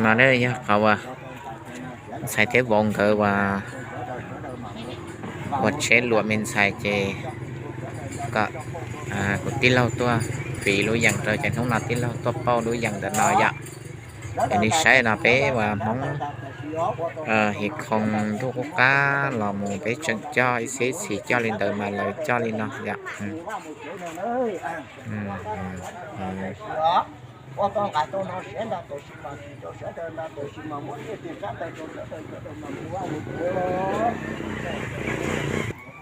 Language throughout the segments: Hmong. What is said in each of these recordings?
No yog qhov uas ntxhais thiab vauv nkawd uas ua tsheb luam me ntxhais ces kom kuv tij laug tuaj fiv lub yees rau ces hnub no tij laug tuaj pauj lub yees ntawm no yom. Ces nej saib no peb uas Hmoob hiv khoo ntuj qub qab los mus peb tseem coj ib txhiab ib txhis coj li ntawd mas lawv coj li no yom.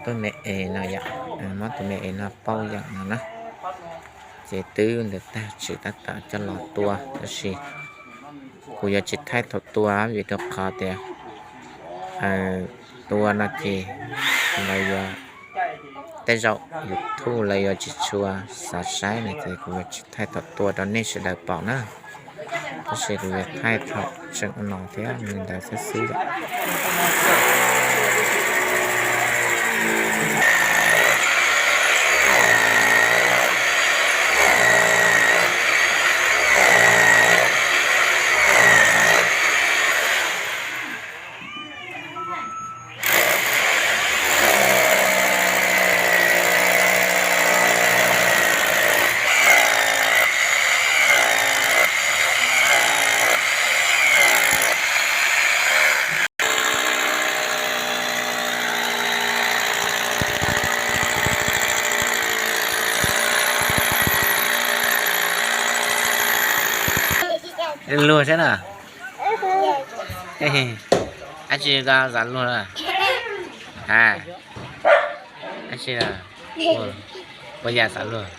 Tus me es no yom, muab tus me es no pauj yeem no na. Ces twb ntawd tag tsis tab tom coj los tua tab sis kuv yuav tsis thaij thaum tua vim rau qhov tias tua no ces lawv yuav, tej zaum YouTube lawv yuav tsis tshua xav saib no ces kuv yuav tsis thaij thaum tua rau nej sawv daws pom na. Tab sis kuv yuav thaij thaum tseem ua no thiab li ntawd xwb xwb yom. Luag thiab na. Ab tsi ko xav luag na. A, ab tsi, ua yam xav luag.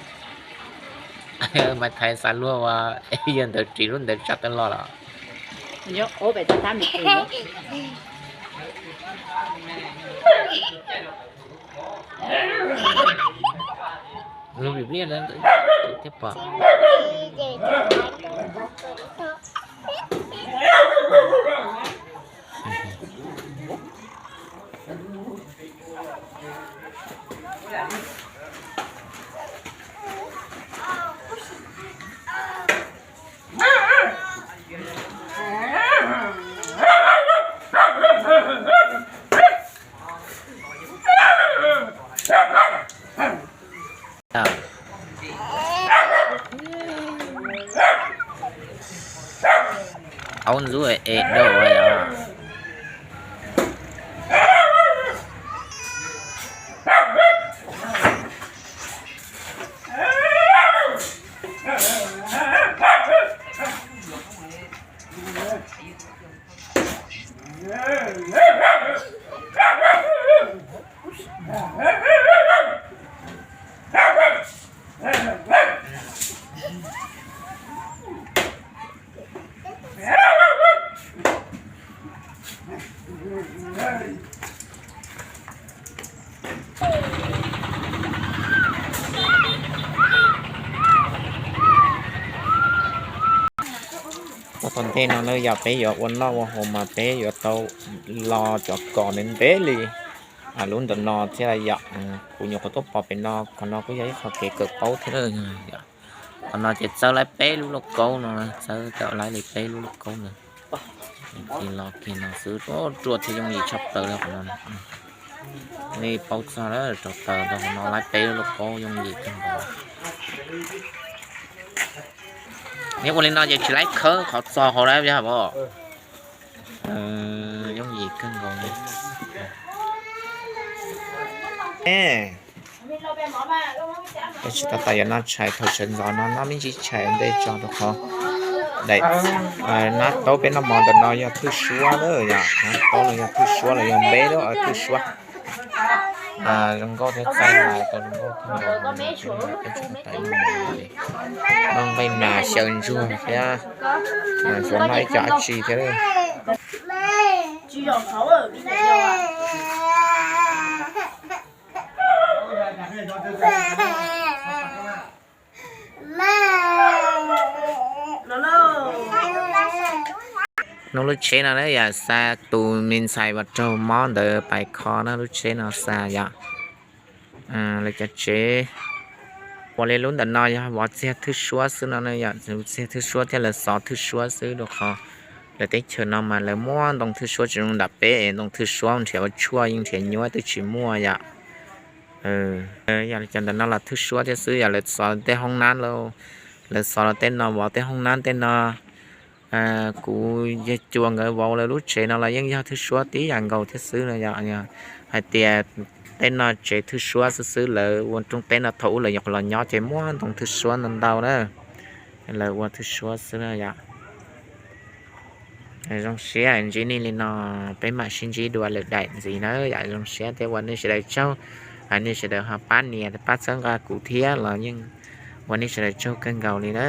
Maiv Thaiv xav luag ua yawg ntawd ris lub ntawd tsa tawg los los. Lub vim pliaj thiab pom. Aub ntxub es dau yom. Tau tom ntej no na yog peb yuav ua noj ua haus mas peb yuav tau lo cov kos ntev ntev li lub ntawm no thiab yom. Kuv nyuam qhuav tuaj pom pem no, qhov no kuj yog ib qho kev kawm paub thiab. Qhov no ces txawb laib peb lub lauj kaub no, txawb tau laib li peb lub lauj kaub no. Ces los kiag no xwb ruaj ruaj thiab yooj yim tshaj plaws li qhov no. Nej paub txog lawm, rau taws rau qhov no laib peb lub lauj kaub yooj yim kawg nkaus. Nej ua li no ces tsis laib khawb qhov txog hauv lawm yog os. Yooj yim kawg nkaus li. Peb tsis tab tom yuav noj tshais thaum sawv ntxov no, noj me ntsis tshais ua ntej tso rau qhov daim nab taub peb noj mov ntawm no yog thwj suab lawm yom, nab taub los yog thwj suab los yog npeb lub thwj suab. Zoo nkauj thiab txaij lais tau zoo nkauj kawg nkaus, peb tsis tab tom noj mov li. Noj nqaij nas xyaw ntsuag thiab, xyov noj ib co dab tsi thiab. Hnub lub tsheb no na yom, xa tus me ntxhais uas raug mob ntawd pais kho na, lub tsheb no xa yom. Lawv cov tsev ua li lub ntawm no yog vov txiag thwj suab xwb no, yog txiag thwj suab thiab lawv xov thwj suab xwb rau qhov Lawv teb chaws no mas lawv muab ntoo thwj suab tsis zoo nram peb, ntoo thwj suab nrhiav ua tshuaj yeej nrhiav nyuaj twb tsis muaj yom. Yog li cas ntawm no los thwj suab thiab xwb, yog lawv xov tej hoob nab, lawv xov los tej no vauv tej hoob nab tej no, kuv yawg Cua nkawd vauv lawv lub tsev no los yeej yog thwj suab tib yam nkaus thiab xwb no yom. Hais tias tej no tsev thwj suab xwb xwb, lawv ua rooj teb no thaum ub lawv nyuam qhuav los nyob ces muab ntoo thwj suab ntau ntau na, lawv ua thwj suab xwb na yom. Zoo siab ntsib nej li no, peb mam sib ntsib dua lwm daim ntxiv na yom. Zoo siab thiab ua nej sawv daws tsaug, nej sawv daws ho pab nias pab txhawb nqa kuv thiab los yeej ua nej sawv daws tsaug kawg nkaus li na.